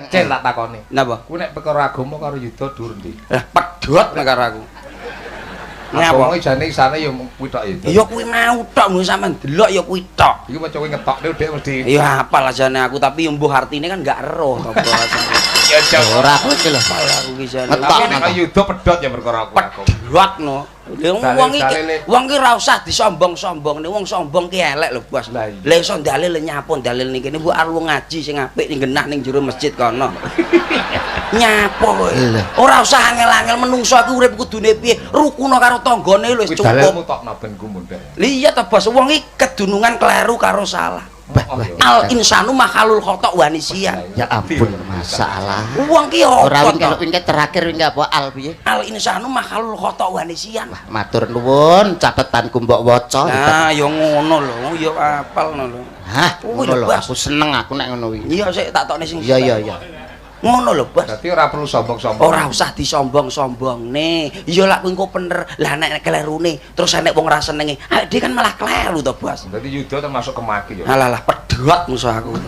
Cek tak takoni. Napa? Kuwi nek perkara agama karo yuda dhuwur ndi? Lah pedhot nek karo aku. Agama iki jane isane ya kuwi tok ya. Ya kuwi mau tok nggo sampean delok ya kuwi tok. Iku maca kowe ngetokne dhek mesti. Ya apal ajane aku tapi ya mbuh artine kan gak eruh to, Bos. Ya jauh. Ora kowe iki lho. Apal aku ki jane. Ngetok. Tapi nek yuda pedhot ya perkara aku agama. Pedhot no. Lha wong iki Dalile- wong ki ora usah disombong-sombongne, wong sombong ki elek lho, Bos. Lah iya. Lah iso dalil nyapa dalil ning kene mbok arep wong ngaji sing apik ning genah ning jero masjid kono. Nyapa kowe? Lho. Ora usah angel-angel menungso iki urip kudune piye, rukuno karo tanggane lho wis Kuwi dalilmu cukup. tokno ben gumun dek. Lah iya to, Bos, wong iki kedunungan kleru karo salah. Bah, Oh, bah. iya. Al insanu makhlul khotok wa nisyan. Ya ampun, masalah. Wong ki Ora apa wingi to? kalau wingi terakhir wingi apa al piye? Al insanu makhlul khotok wa nisyan. Matur nuwun, catetanku mbok waca. Nah, ya ngono lho, ya apal ngono lho. Hah, Kuwi ngono lho, lho, Bas. aku seneng aku nek ngono kuwi. Iya sik tak tokne sing. Iya iya iya. Ngono lho, Bos. Dadi ora perlu sombong-sombong. Ora usah disombong-sombongne. Iya lak kuwi engko bener. Lah nek klerune terus enek wong ra senenge. Awake dhewe kan malah kleru to, Bos. Dadi yuda termasuk kemaki ya. Alah lah pedhot musuh aku.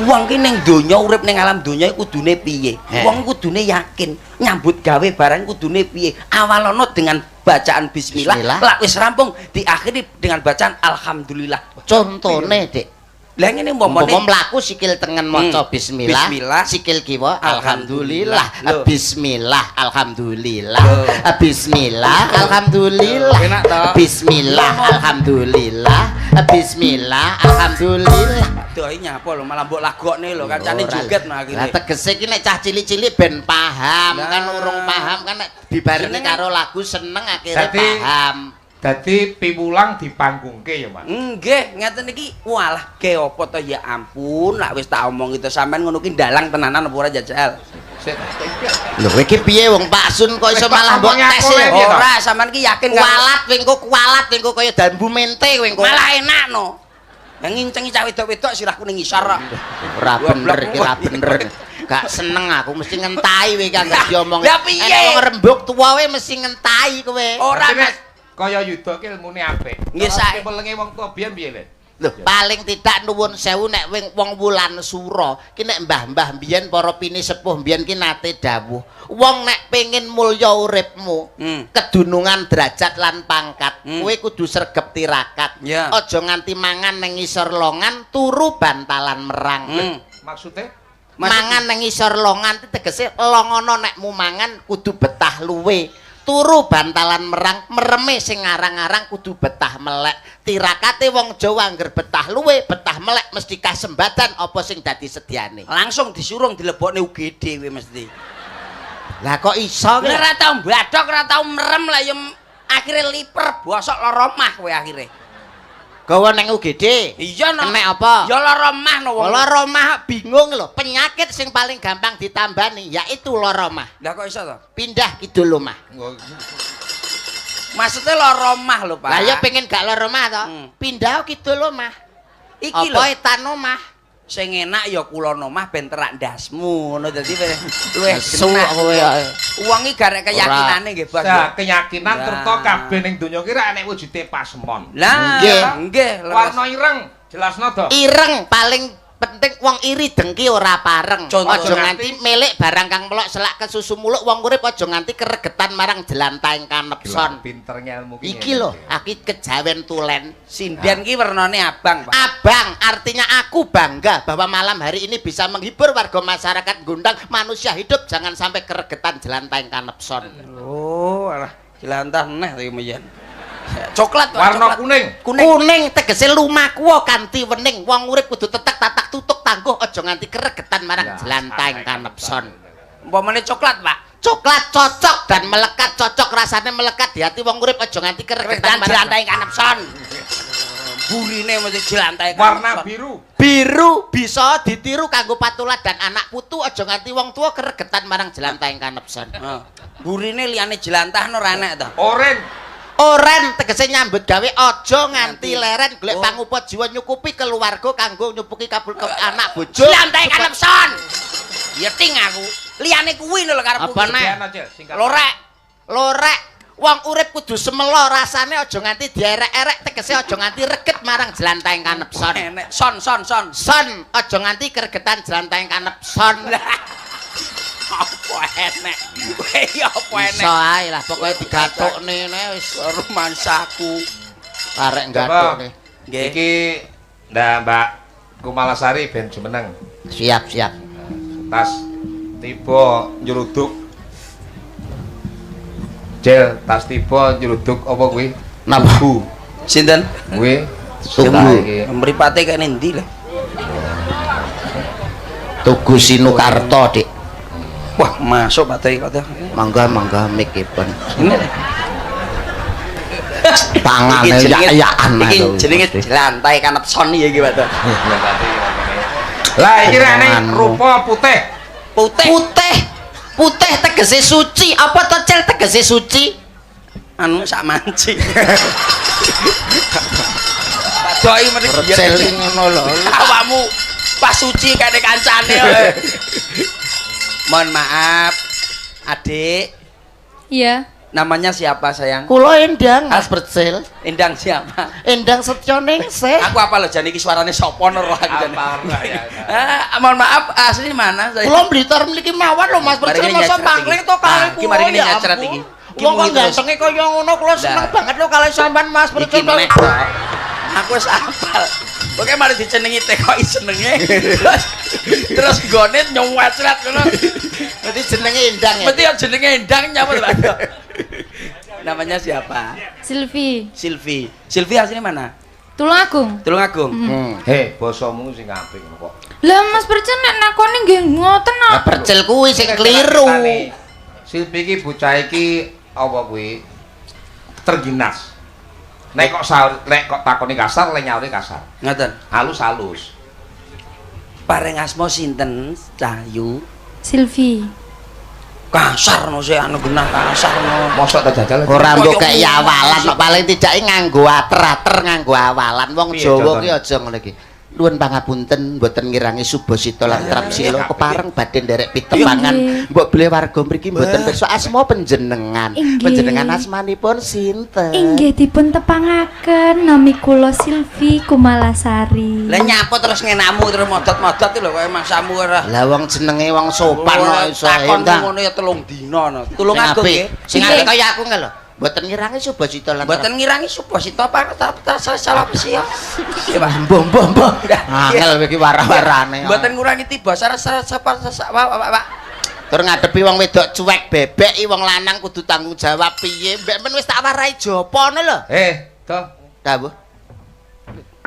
Wong ki ning donya urip ning alam donya iku kudune piye? Heh. Wong kudune yakin nyambut gawe barang kudune piye? Awalono dengan bacaan bismillah, Bismillah. lak wis rampung diakhiri dengan bacaan alhamdulillah. Contone, Dik. Lah ngene Umpama umpamane mlaku sikil tengen maca bismillah, Bismillah. sikil kiwa alhamdulillah, Lho. bismillah, alhamdulillah, Lho. bismillah, alhamdulillah, Enak toh? bismillah, alhamdulillah, bismillah, alhamdulillah. Doi nyapa lho malah mbok lagokne lho kancane Ora. joget no Lah akhire. tegese iki nek cah cilik-cilik ben paham, Lah. kan urung paham kan nek dibarengi Jenengan- karo lagu seneng akhirnya Dadi- paham. Dadi piwulang dipanggungke ya, Mas. Nggih, ngeten iki walah ge apa to ya ampun, lak wis tak omong itu sampean ngono ki ndalang tenanan apa ora jajal. Sik. Lho kowe iki piye wong Pak Sun kok iso Wis tak malah mbok omongi tes aku, ya? Le. Piye to? Ora, sampean ki yakin karo Kualat kowe engko kualat kowe engko kaya dambu mente kowe engko. malah enak no. Yang ngincengi cah wedok-wedok sirahku ning ngisor kok. Ora bener Goblok. iki ora bener. Gak seneng aku mesti ngentai kowe iki anggere diomong. Lah piye? Enek wong rembug tuwa kowe mesti ngentai kowe. Ora Dadi nek Mas. kaya yuda ki ilmune apik. Nggih, Cara sae. piwulange wong tuwa biyen piye, Le? Lho, paling tidak nuwun sewu nek wong wulan sura ki nek mbah-mbah biyen para pini sepuh biyen ki nate dawuh. Wong nek pengin mulya uripmu, kedunungan derajat lan pangkat, kowe kudu sregep tirakat. Ya. Aja nganti mangan nang ngisor longan, turu bantalan merang. Maksudnya Mangan nang ngisor longan itu tegese longono nekmu mangan kudu betah luwe. Turu bantalan merang, mereme sing ngarang-arang kudu betah melek. Tirakate wong Jawa angger betah luwe, betah melek mesti kasembadan apa sing dadi sediane. Langsung disurung dilebokne UGD kowe mesti. Lah kok iso Nek ora tau mbadhok, ora tau merem lah ya akhire liper bosok lara mah kowe akhire. Gawa nang UGD. Iya no. Kenek apa? Ya lara mah no wong. Lara mah bingung lho. Penyakit sing paling gampang ditambani yaitu lara mah. Lah kok iso to? Pindah kidul omah. Maksudnya lara mah lho, Pak. Lah ya pengen gak lara mah to. Pindah kidul omah. Iki lho. Apa etan omah? Sing enak ya kulon omah ben terak ndasmu ngono dadi luwih Nesu genah. kowe ya. Wong iki garek keyakinane nggih, Bos. Nah, keyakinan Lah. terta kabeh ning donya ki ra enek wujude pasemon. Lah, Nggih. nggih, leres. Warna ireng, jelasno to. Ireng paling penting wong iri dengki ora pareng. Contoh. Aja nganti milik barang kang melok selak kesusu muluk wong urip aja nganti keregetan marang jelantahing kanepson. Pinter ngelmu ki. Iki lho, aku kejawen tulen. Sinden ki wernane abang, Pak. Abang, artinya aku bangga bahwa malam hari ini bisa menghibur warga masyarakat Gondang. Manusia hidup jangan sampai keregetan jelantahing kanepson. Oh, alah, jelantah neh to iki mbiyen. Coklat, Pak, Warna coklat. kuning. Kuning. Kuning tegese lumaku kanthi wening. Wong urip kudu tetek tatak tutuk tangguh aja nganti keregetan marang Ya, jelantahing kanepson. Umpamane coklat, Pak. Coklat cocok dan melekat, cocok rasane melekat di hati wong urip aja nganti keregetan Keregetan marang jelantahing kanepson. Burine mesti jelantahing Warna kanepson. biru. Biru bisa ditiru kanggo patula dan anak putu aja nganti wong tua keregetan marang jelantahing kanepson. Heeh. Burine liyane jelantah no ora enek to. Oren. Oren tegese nyambut gawe aja nganti leren golek Oh. pangupa jiwa nyukupi keluarga kanggo nyukupi kabul ke anak bojo. Jelantahing kanepson. Ya ting aku. Liyane kuwi lho karepku. Apa neh? Diana, Cil, singkat. Lorek. Lorek. Wong urip kudu semelo rasane aja nganti dierek-erek tegese aja nganti reget marang jlantahing kanepson. Enek son son son. Son aja nganti kregetan jlantahing kanepson. Apa enek? Kowe apa enek? Iso ae lah pokoke digathukne ngene wis Romansaku. karek gathukne. Nggih. Iki ndak Mbak Kumalasari ben jumeneng. Siap, siap. Tas tiba nyeruduk. Jel, tas tiba nyeruduk apa kuwi? Napa? Tugu. Sinten? Kuwi Tugu. iki. Mripate kene ndi lho? Tugu Sinukarta, Dik. Wah, masuk Pak Teh kok. Mangga mangga mikipun. Ini Tangane yak-yakan iki jenenge jlantai kanepson ya iki Pak Teh. Lah iki rene rupa putih. Putih. Putih. Putih tegese suci. Apa to Cel tegese suci? Anu sak manci. Pak Doi meni Cel ngono lho. Awakmu pas suci kene kancane. Mohon maaf, Adik. Iya. Namanya siapa sayang? Kula Endang Mas Percil. Endang siapa? Endang Setyoningsih. Aku apa lho jane iki suarane sapa ora aku jane. Ah, mohon maaf, asli mana saya? Kula Blitar mriki mawon lho Mas Percil masa pangling to kali Iki mari ngene nyacret iki. Wong kok gantenge kaya ngono kula seneng banget lho kali sampean Mas Percil. Aku wis apal. Pokoke mari dicenengi tekoki senenge. Terus nggone nyuwacret ngono. Berarti jenenge Endang ya. Berarti ya jenenge Endang nyapa to, Pak? Namanya siapa? Silvi. Silvi. Silvi aslinya mana? Tulungagung. Tulungagung. Hei, basamu sing apik ngono kok. Lah Mas Percil nek nakoni nggih ngoten Lah Percil kuwi sing kliru. Silvi iki bocah iki apa kuwi? Terginas. Nek kok saur, nek kok takoni kasar, lek nyauri kasar. Ngoten. Halus-halus. Paring asma sinten, Cahyu? Silvi. Kasar no sik anu genah kasar no. Mosok ta jajal. Ora mbok kei awalan kok paling tidak nganggo ater-ater nganggo awalan. Wong Jawa ki aja ngono iki. Nuwun pangapunten mboten ngirangi subasita lan trapsila kepareng badhe nderek pitepangan. Mbok bilih warga mriki mboten pirsa asma panjenengan. Panjenengan asmanipun sinten? Inggih dipun tepangaken nami kula Silvi Kumalasari. Lah nyapa terus ngenakmu terus modot-modot lho kowe masamu ora. Lah wong jenenge wong sopan kok iso takon ngono ya 3 dina no. Tulungagung nggih. Sing apik kaya aku lho. Mboten ngirangi subasita lan mboten ngirangi subasita apa salah sih ya. Pak mbuh mbuh mbuh. Angel iki warah-warane. Mboten ngurangi tiba salah sapa Pak. Tur ngadepi wong wedok cuek bebek iki wong lanang kudu tanggung jawab piye. Mbek men wis tak warai jopo ngono lho. To. Dawuh.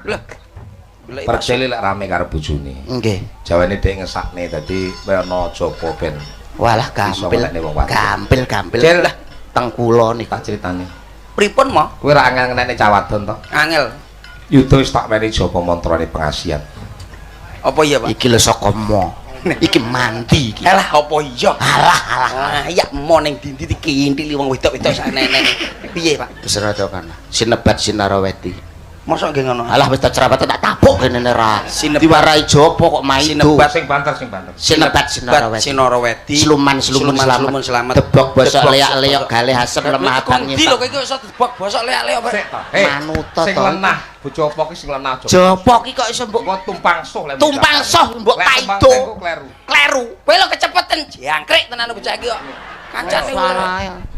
Lho. Percele lek rame karo bojone. Nggih. Jawane dhek ngesakne dadi ana jopo ben. Walah gampil. Gampil gampil. Lah teng kula niku tak critane. Pripun, Mo? Kowe ora angel ngenekne cawadon to? Angel. Yuda wis tak weni japa mantrane pengasihan. Apa iya, Pak? Iki lho saka mo. Iki manti iki. Alah, apa iya? Alah, alah. Ah, ya mo ning dindi dikintili wong wedok-wedok sak nenek. Piye, Pak? Wis rada kana. Sinebat Sinaraweti. Mosok nggih ngono? Alah wis tak cerawat tak tabuk kene ora. Diwarai jopo kok maido. Sinebat sing banter sing banter. Sinebat Sinaraweti. Sinaraweti. Sluman slumun selamat. Debok bosok leak-leok galih asem lemah abang nyimpak. Ndi lho kowe iki iso debok bosok leak-leok. Manut to. Sing lenah bojo apa ki sing lenah jopo. Jopo ki kok iso mbok tumpang soh lek. Tumpang soh mbok paido. Kleru. Kleru. Kowe lho kecepetan jangkrik tenan bocah iki kok. Kancane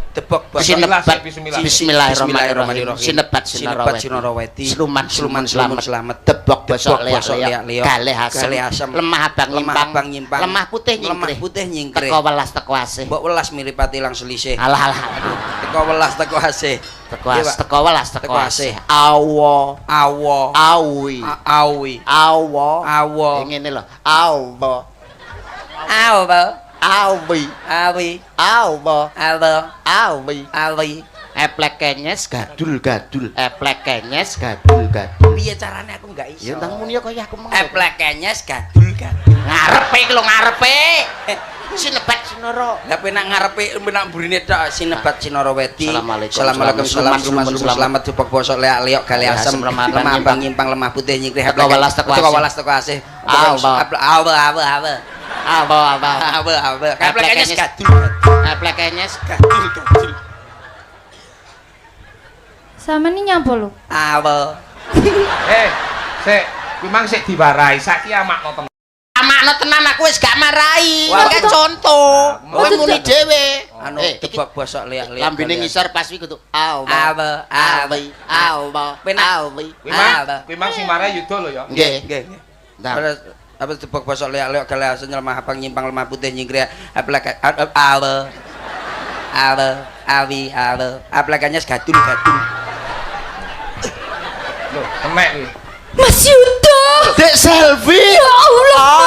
debok bosok. Sinebat Bismillahirrahmanirrahim. Sinebat Sinaraweti. Sluman slumun selamat. Debok bosok leak-leok galih asem. Lemah abang nyimpang. Lemah putih nyingkrih. Lemah putih nyingkrih. Teko welas teko asih. Mbok welas miripati lang selisih. Alah alah. Teko welas teko asih. Teko teko welas teko asih. Awa awa awi awi awa awa. Ngene lho. Awa. Awa. Awi awi awa awa awi awi. Eplek kenyes gadul gadul. Eplek kenyes gadul gadul. Piye carane aku enggak iso? Ya ndang muni kaya aku mau. Eplek kenyes gadul gadul. Ngarepe iki lho ngarepe. Sinebat Sinara. Lah penak ngarepe penak mburine tok Sinebat Sinaraweti. Assalamualaikum. Salam selamat debok bosok leak-leok galih asem lemah abang nyimpang lemah putih nyingkrih. Teko welas teko asih. Teko welas teko asih. Awa awa awa awa. Awa awa awa awa. Eplek kenyes gadul. Eplek kenyes gadul gadul. Sama ini nyapa lho? Awe. Eh, sik, kuwi mang sik diwarai, saiki amakno tenan. Amakno tenan aku wis gak marai. Wah. Kowe contoh. Nah, Kowe muni dhewe. Anu Eh, iki debok bosok liak-liak. lambene ngisor pas kuwi kudu awa. Awe, awe, Awa. Penak. Awi. Kuwi mang, Apa? kuwi mang sing marai Yuda lho ya. Nggih. Nggih. Ndang. Terus apa debok bosok liak-liak galasen lemah abang nyimpang lemah putih nyingkri aplek awe. Awe, awi, awe. Aplekannya segadul gadul. Lho, kemek kuwi. Mas Yuda. Dek selfie. Ya Allah.